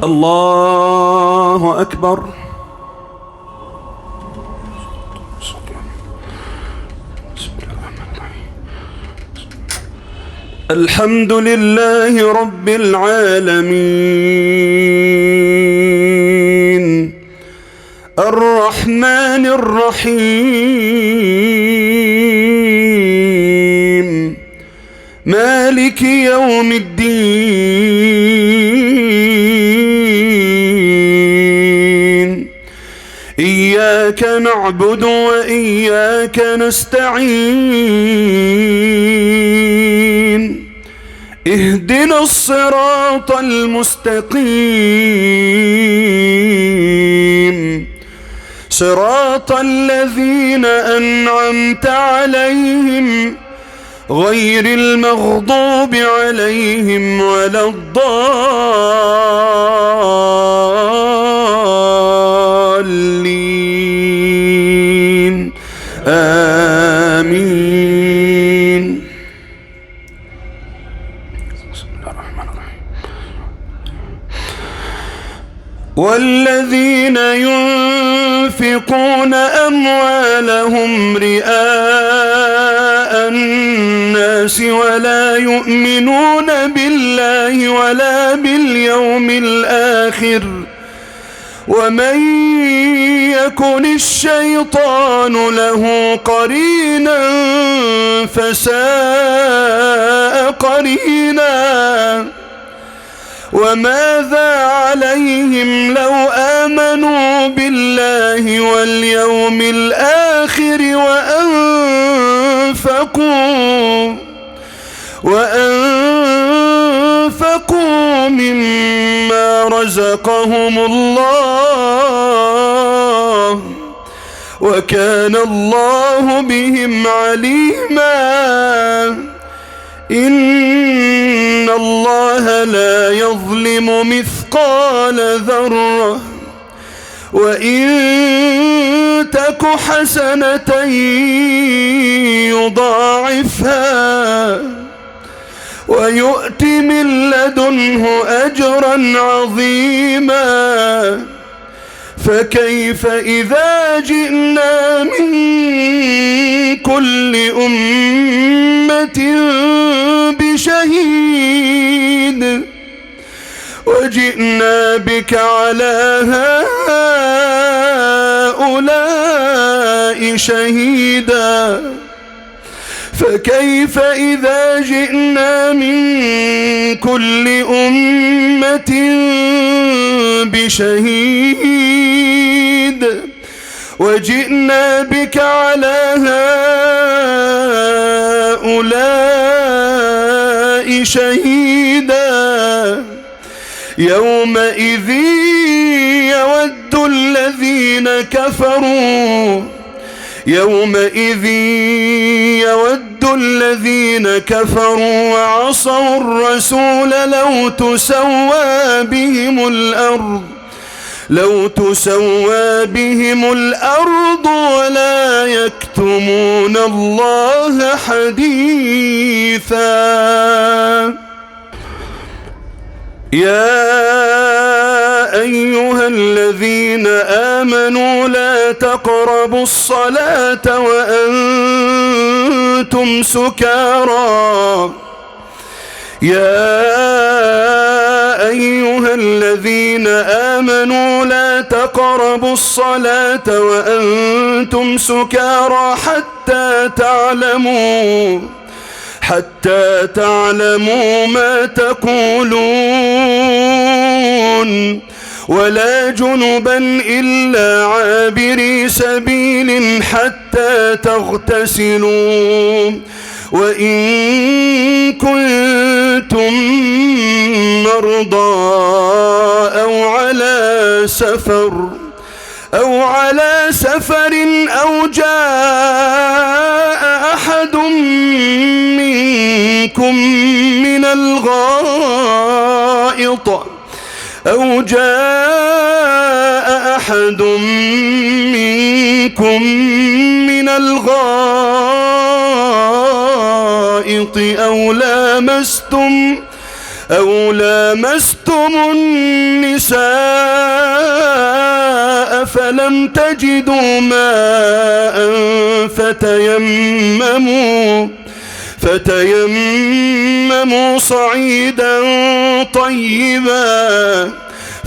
الله أكبر. الحمد لله رب العالمين الرحمن الرحيم مالك يوم الدين إياك نعبد وإياك نستعين اهدنا الصراط المستقيم صراط الذين أنعمت عليهم غير المغضوب عليهم ولا الضالين آمين. بسم الله الرحمن الرحيم. والذين ينفقون أموالهم رئاء الناس ولا يؤمنون بالله ولا باليوم الآخر ومن يكن الشيطان له قرينا فساء قرينا وماذا عليهم لو آمنوا بالله واليوم الآخر وأنفقوا مما رزقهم الله وكان الله بهم عليما. إن الله لا يظلم مثقال ذرة وإن تك حسنة يضاعفها ويؤت من لدنه أجرا عظيما. فكيف إذا جئنا من كل أمة بشهيد وجئنا بك على هؤلاء شهيدا. فكيف إذا جئنا من كل أمة بشهيد وجئنا بك على هؤلاء شهيدا. يومئذ يود الذين كفروا وعصوا الرسول لو تسوى بهم الأرض ولا يكتمون الله حديثا. يا أيها الذين آمنوا لا تقربوا الصلاة وأنتم سكارى. يا أيها الذين آمنوا لا تقربوا الصلاة وأنتم سكارى حتى تعلموا ما تقولون ولا جنبا إلا عابري سبيل حتى تغتسلوا وإن كنتم مرضى أو على سفر أو جاء أحد منكم من الغائط أو لامستم النساء فلم تجدوا ماء فتيمموا صعيدا طيبا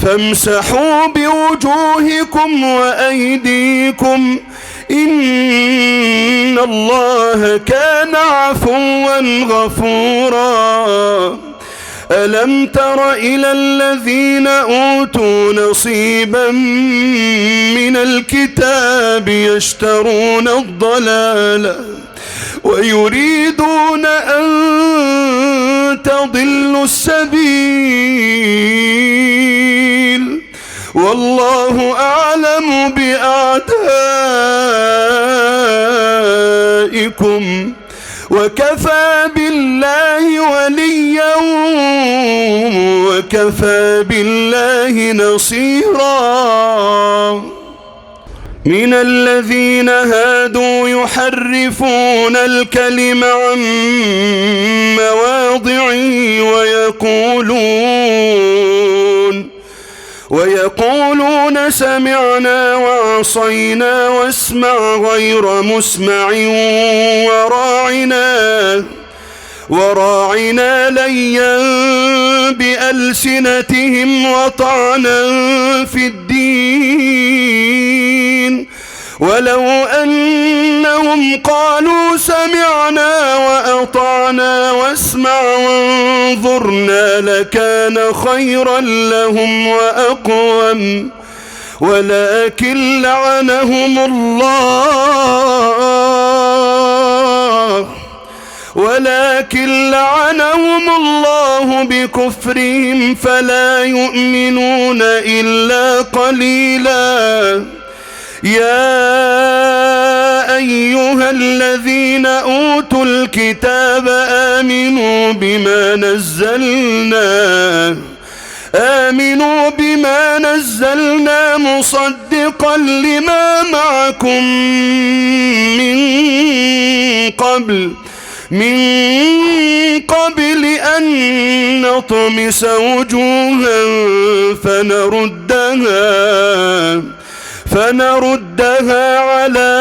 فامسحوا بوجوهكم وأيديكم إن الله كان عفوا غفورا. ألم تر إلى الذين أوتوا نصيبا من الكتاب يشترون الضلالة ويريدون أن تضلوا السبيل والله أعلم بأعدائكم وكفى بالله وليا وكفى بالله نصيرا. من الذين هادوا يحرفون الكلم عن مواضعه ويقولون سمعنا وعصينا واسمع غير مسمع وراعنا ليا بألسنتهم وطعنا في الدين ولو أنهم قالوا سمعنا وأطعنا واسمع وانظرنا لكان خيرا لهم وأقوم ولكن لعنهم الله بكفرهم فلا يؤمنون إلا قليلا. يا أيها الذين أوتوا الكتاب آمنوا بما نزلنا مصدقا لما معكم من قبل أن نطمس وجوها فنردها على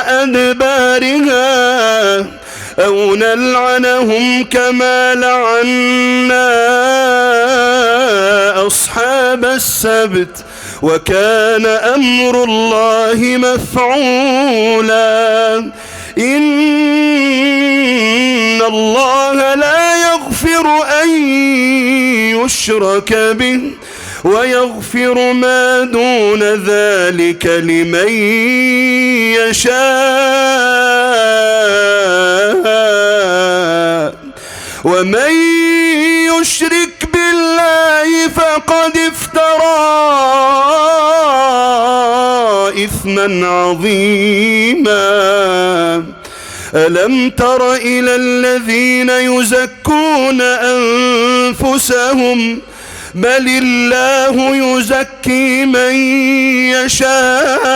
أدبارها أو نلعنهم كما لعنا أصحاب السبت وكان أمر الله مفعولا. إن الله لا يغفر أن يشرك به ويغفر ما دون ذلك لمن يشاء ومن يشرك بالله فقد افترى إثما عظيما. ألم تر إلى الذين يزكون أنفسهم بل الله يزكي من يشاء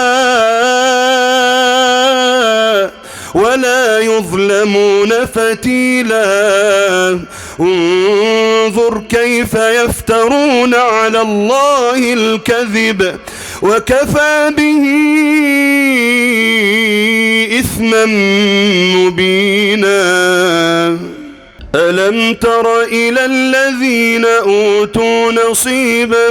ولا يظلمون فتيلا. انظر كيف يفترون على الله الكذب وكفى به إثما مبينا. ألم تر إلى الذين أوتوا نصيبا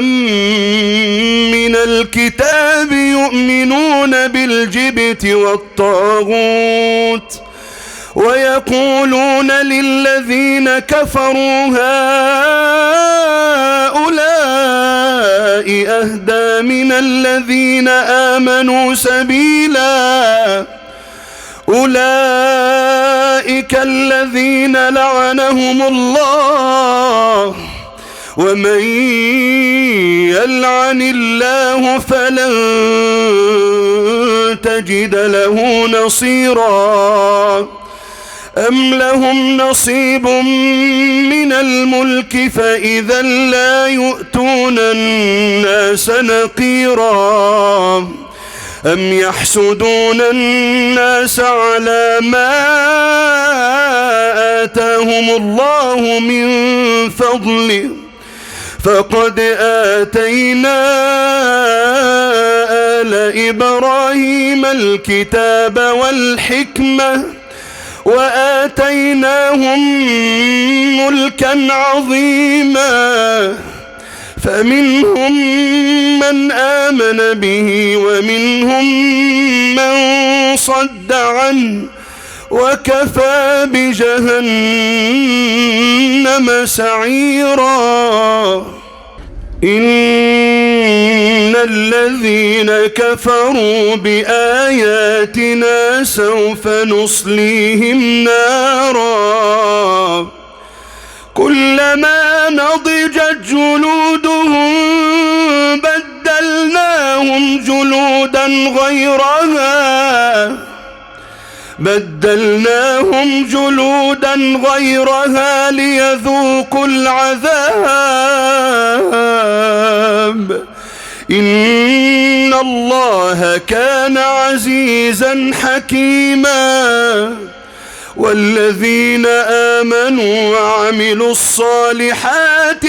من الكتاب يؤمنون بالجبت والطاغوت ويقولون للذين كفروا هؤلاء أهدى من الذين آمنوا سبيلا. أولئك الذين لعنهم الله ومن يلعن الله فلن تجد له نصيرا. أم لهم نصيب من الملك فإذا لا يؤتون الناس نقيرا. أم يحسدون الناس على ما آتاهم الله من فضله فقد آتينا آل إبراهيم الكتاب والحكمة وآتيناهم ملكا عظيما فمنهم من آمن به ومنهم من صد عنه وكفى بجهنم سعيرا إن الذين كفروا بآياتنا سوف نصليهم نارا كلما نضجت جلودهم بدلناهم جلودا غيرها ليذوقوا العذاب إن الله كان عزيزا حكيما والذين آمنوا وعملوا الصالحات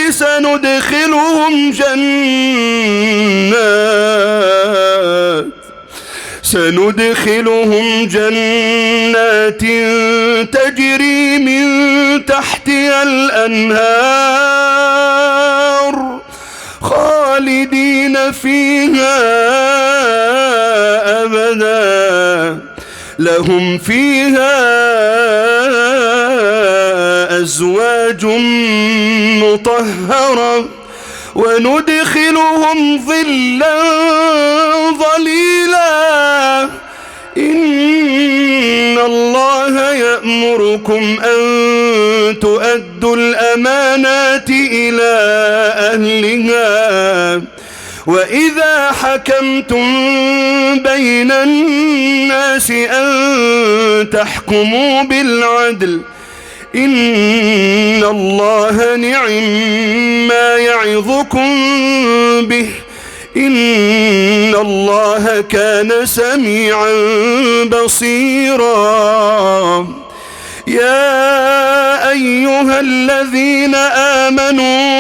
سندخلهم جنات تجري من تحتها الأنهار خالدين فيها أبدا لهم فيها أزواج مطهرة وندخلهم ظلا ظليلا إن الله يأمركم أن تؤدوا الأمانات إلى أهلها وإذا حكمتم بين الناس أن تحكموا بالعدل إن الله نعم ما يعظكم به إن الله كان سميعا بصيرا يا أيها الذين آمنوا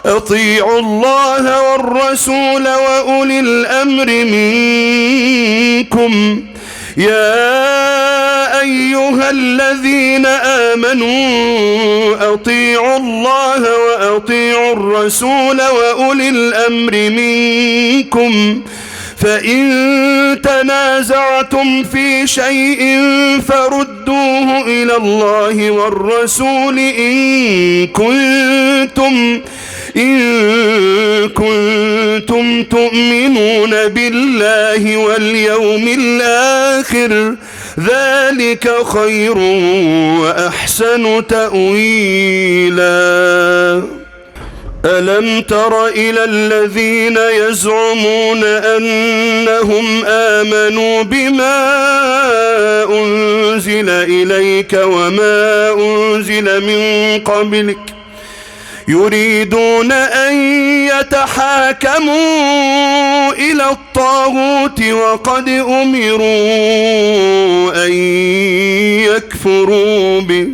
أطيعوا الله والرسول وأولي الأمر منكم يا أيها الذين آمنوا أطيعوا الله وأطيعوا الرسول وأولي الأمر منكم فإن تنازعتم في شيء فردوه إلى الله والرسول إن كنتم تؤمنون بالله واليوم الآخر ذلك خير وأحسن تأويلا ألم تر إلى الذين يزعمون أنهم آمنوا بما أنزل إليك وما أنزل من قبلك يريدون أن يتحاكموا إلى الطاغوت وقد أمروا أن يكفروا به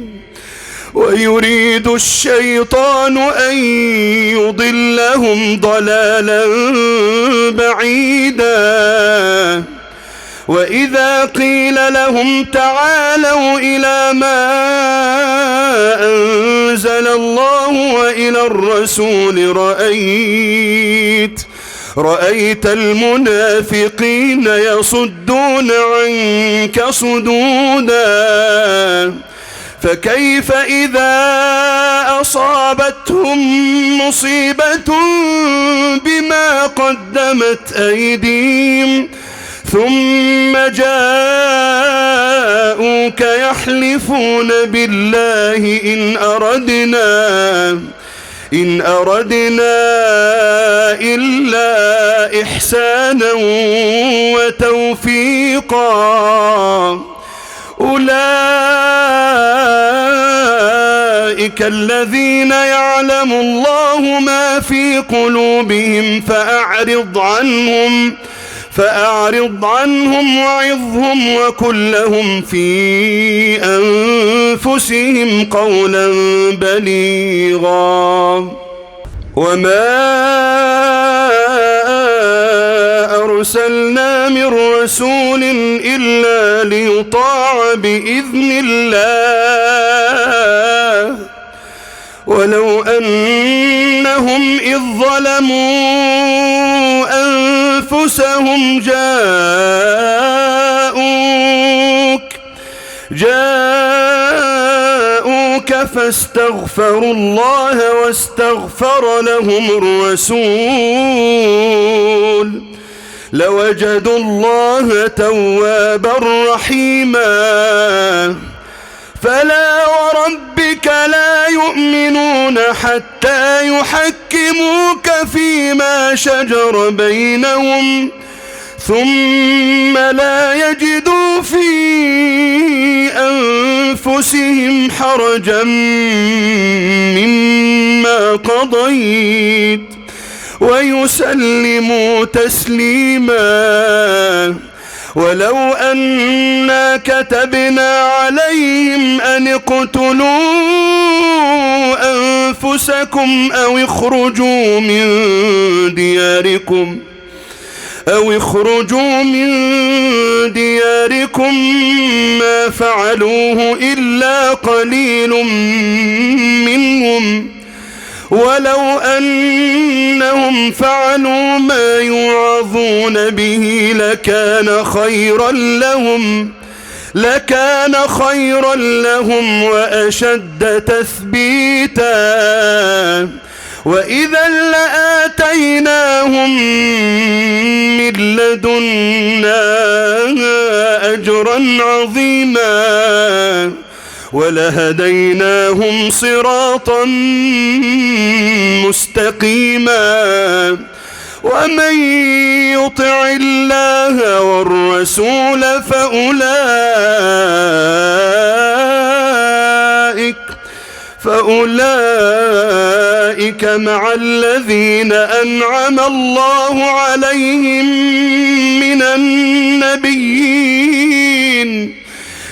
ويريد الشيطان أن يضلهم ضلالا بعيدا وإذا قيل لهم تعالوا إلى ما أنزل الله وإلى الرسول رأيت المنافقين يصدون عنك صدودا فكيف إذا أصابتهم مصيبة بما قدمت أيديهم ثم جاءوك يحلفون بالله إن أردنا إلا إحسانا وتوفيقا أولئك الذين يعلم الله ما في قلوبهم فأعرض عنهم وعظهم وقل لهم في أنفسهم قولا بليغا وما أرسلنا من رسول إلا ليطاع بإذن الله ولو أنهم إذ ظلموا أنفسهم جاءوك فاستغفروا الله واستغفر لهم الرسول لوجدوا الله توابا رحيما فلا وربك لا يؤمنون حتى يحكموك فيما شجر بينهم ثم لا يجدوا في أنفسهم حرجا مما قضيت ويسلموا تسليما ولو أنا كتبنا عليهم أن اقتلوا أنفسكم أو اخرجوا من دياركم ما فعلوه إلا قليل منهم ولو أنهم فعلوا ما يوعظون به لكان خيرا لهم وأشد تثبيتا وإذا لآتيناهم من لدنا أجرا عظيما ولهديناهم صراطا مستقيما ومن يطع الله والرسول فأولئك مع الذين أنعم الله عليهم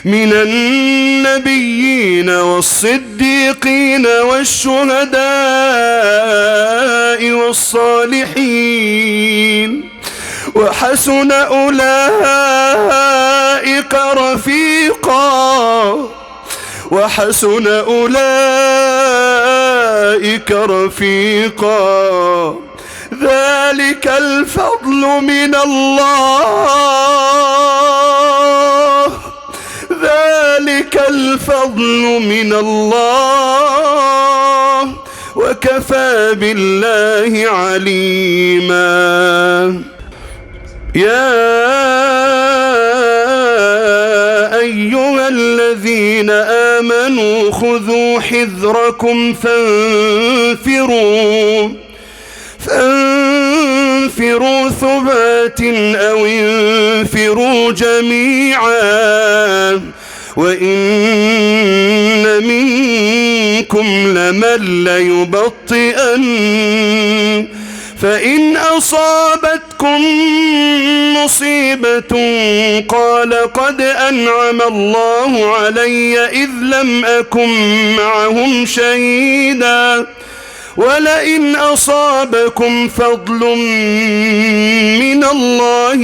من النبيين والصديقين والشهداء والصالحين وحسن أولئك رفيقا ذلك الفضل من الله وكفى بالله عليما يا أيها الذين آمنوا خذوا حذركم فانفروا ثبات أو انفروا جميعا وإن منكم لمن ليبطئن فإن أصابتكم مصيبة قال قد أنعم الله علي إذ لم أكن معهم شهيدا ولئن أصابكم فضل من الله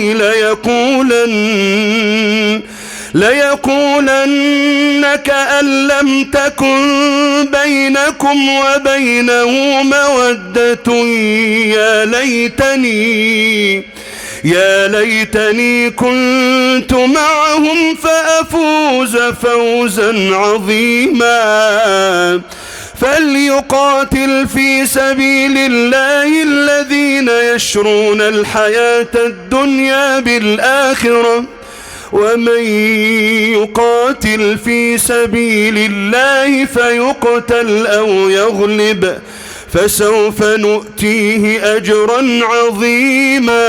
ليقولن كأن لم تكن بينكم وبينه مودة يا ليتني كنت معهم فأفوز فوزا عظيما فليقاتل في سبيل الله الذين يشرون الحياة الدنيا بالآخرة ومن يقاتل في سبيل الله فيقتل أو يغلب فسوف نؤتيه أجرا عظيما.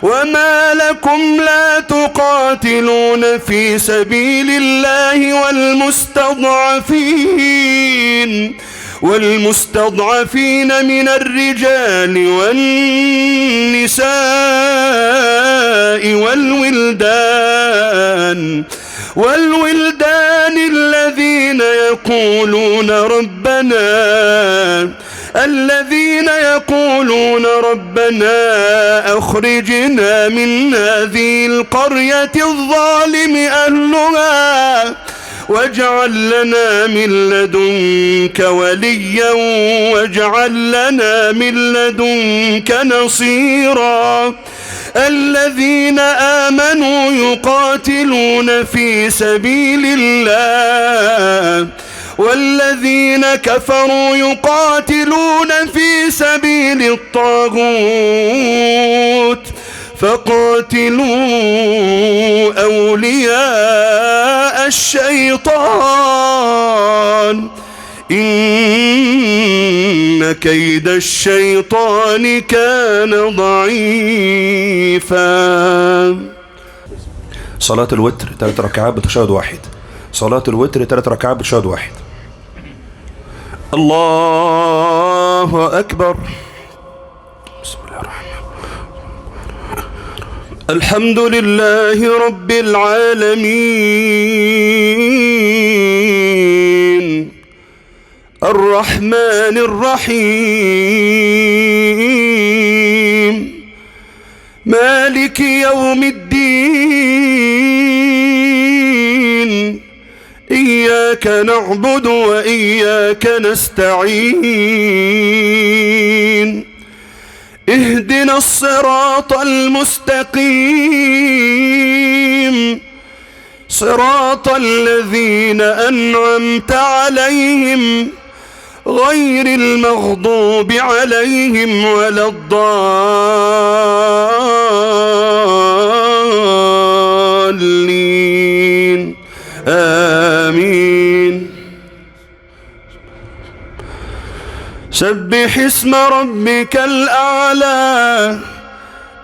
وما لكم لا تقاتلون في سبيل الله والمستضعفين من الرجال والنساء والولدان الذين يقولون ربنا أخرجنا من هذه القرية الظالم أهلها واجعل لنا من لدنك وليا واجعل لنا من لدنك نصيرا. الذين آمنوا يقاتلون في سبيل الله والذين كفروا يقاتلون في سبيل الطاغوت فقاتلوا أولياء الشيطان إن كيد الشيطان كان ضعيفا. صلاة الوتر 3 ركعات بتشهد واحد. صلاة الوتر 3 ركعات بتشهد واحد. الله أكبر. بسم الله الرحمن الرحيم. الحمد لله رب العالمين الرحمن الرحيم مالك يوم الدين إياك نعبد وإياك نستعين اهدنا الصراط المستقيم صراط الذين أنعمت عليهم غير المغضوب عليهم ولا الضالين آمين. سبح اسم ربك الأعلى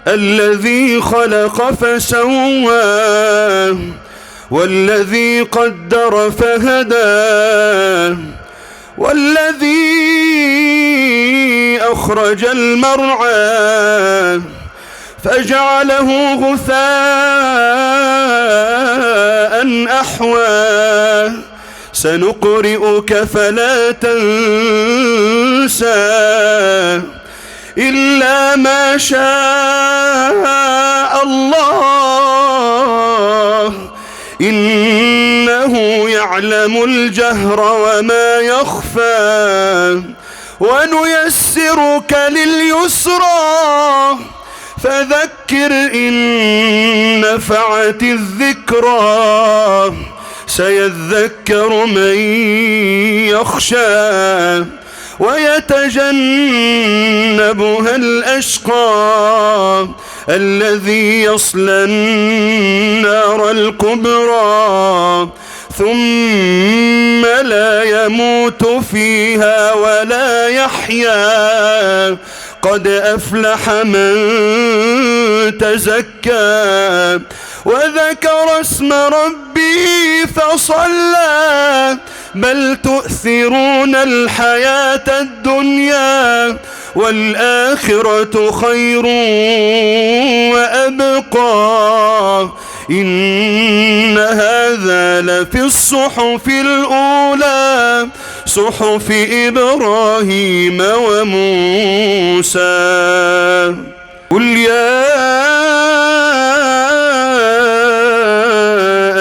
الذي خلق فسوى والذي قدر فهدى والذي أخرج المرعى فجعله غثاء أحوى سنقرئك فلا تنسى إلا ما شاء الله إنه يعلم الجهر وما يخفى ونيسرك لليسرى فذكر إن نفعت الذكرى سيذكر من يخشى ويتجنبها الأشقى الذي يصلى النار الكبرى ثم لا يموت فيها ولا يحيا قد أفلح من تزكى وذكر اسم ربه فصلى بل تؤثرون الحياة الدنيا والآخرة خير وأبقى إن هذا لفي الصحف الأولى صحف إبراهيم وموسى. قل يا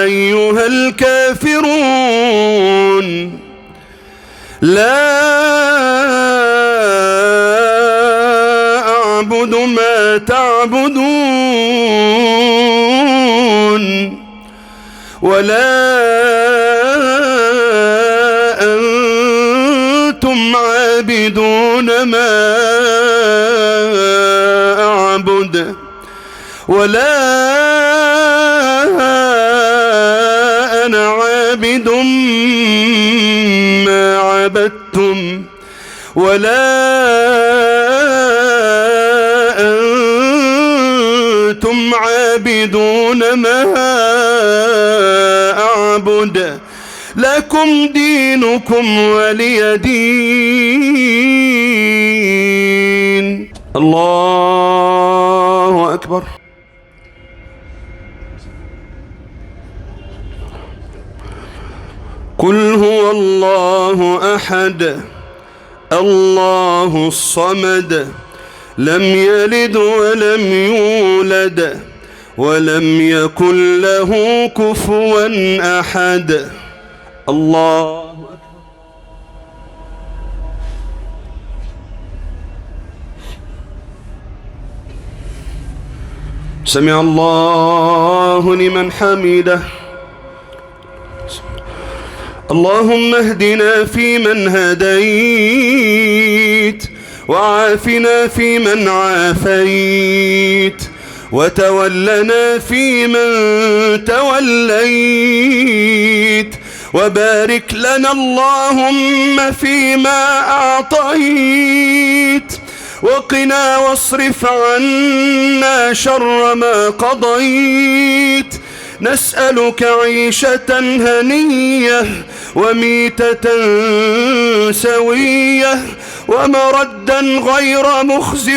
أيها الكافرون لا أعبد ما تعبدون ولا أنتم عابدون ما أعبد ولا أنا عابد ما عبدتم ولا أنتم عابدون ما أعبد لكم دينكم ولي دين. الله أكبر. قل هو الله أحد الله الصمد لم يلد ولم يولد ولم يكن له كفوا أحد. الله أكبر. سمع الله لمن حمده. اللهم اهدنا فيمن هديت وعافنا فيمن عافيت وتولنا فيمن توليت وبارك لنا اللهم فيما أعطيت وقنا واصرف عنا شر ما قضيت. نسألك عيشة هنية وميتة سوية ومردا غير مخز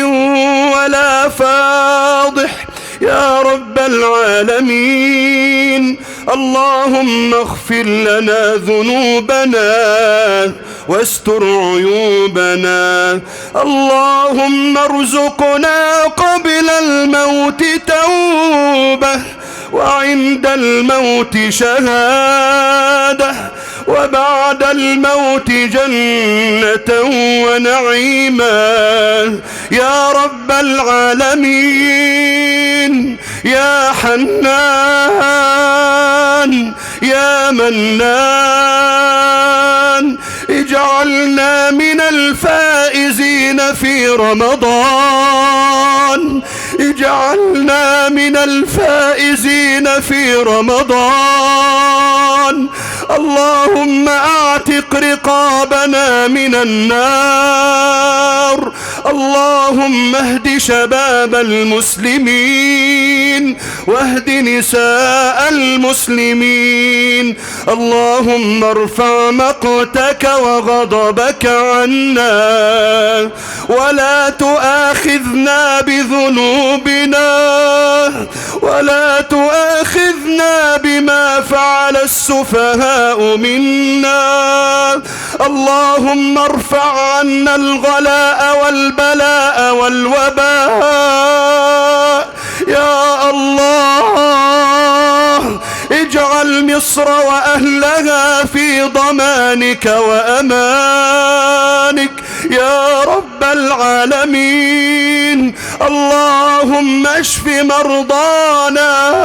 ولا فاضح يا رب العالمين. اللهم اغفر لنا ذنوبنا واستر عيوبنا. اللهم ارزقنا قبل الموت توبة وعند الموت شهادة وبعد الموت جنة ونعيما يا رب العالمين. يا حنان يا منان اجعلنا من الفائزين في رمضان. اجعلنا من الفائزين في رمضان. اللهم اعتق رقابنا من النار. اللهم اهد شباب المسلمين واهد نساء المسلمين. اللهم ارفع مقتك وغضبك عنا ولا تؤاخذنا بذنوبنا ولا تؤاخذنا بما فعل السفهاء منا. اللهم ارفع عنا الغلاء والبلاء والوباء يا الله. اجعل مصر وأهلها في ضمانك وأمانك يا رب العالمين. اللهم اشف مرضانا.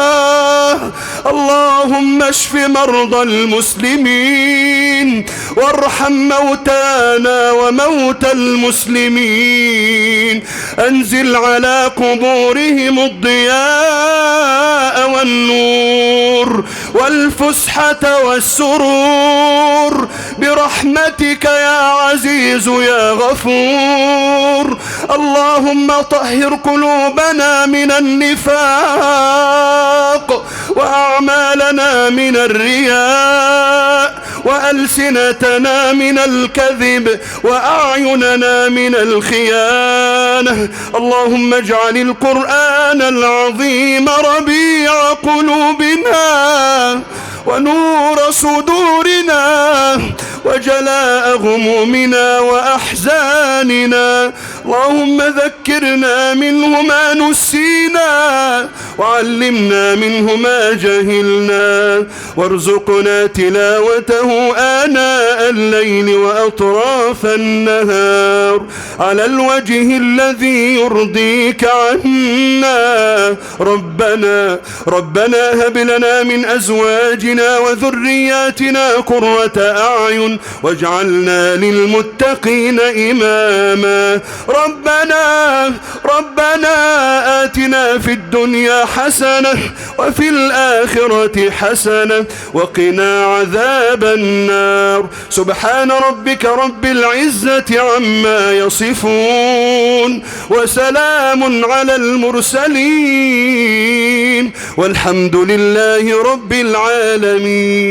اللهم اشف مرضى المسلمين وارحم موتانا وموتى المسلمين. انزل على قبورهم الضياء والنور والفسحة والسرور برحمتك يا عزيز يا غفور. اللهم طهر قلوبنا من النفاق وأعمالنا من الرياء وألسنتنا من الكذب وأعيننا من الخيانة. اللهم اجعل القرآن العظيم ربيع قلوبنا ونور صدورنا وجلاء همومنا وأحزاننا. اللهم ذكرنا منه ما نسينا وعلمنا منه ما جهلنا وارزقنا تلاوته آناء الليل وأطراف النهار على الوجه الذي يرضيك عنا. ربنا هب لنا من أزواجنا وذرياتنا قرة أعين واجعلنا للمتقين إماما. ربنا آتنا في الدنيا حسنة وفي الآخرة حسنة وقنا عذاب النار. سبحان ربك رب العزة عما يصفون وسلام على المرسلين والحمد لله رب العالمين.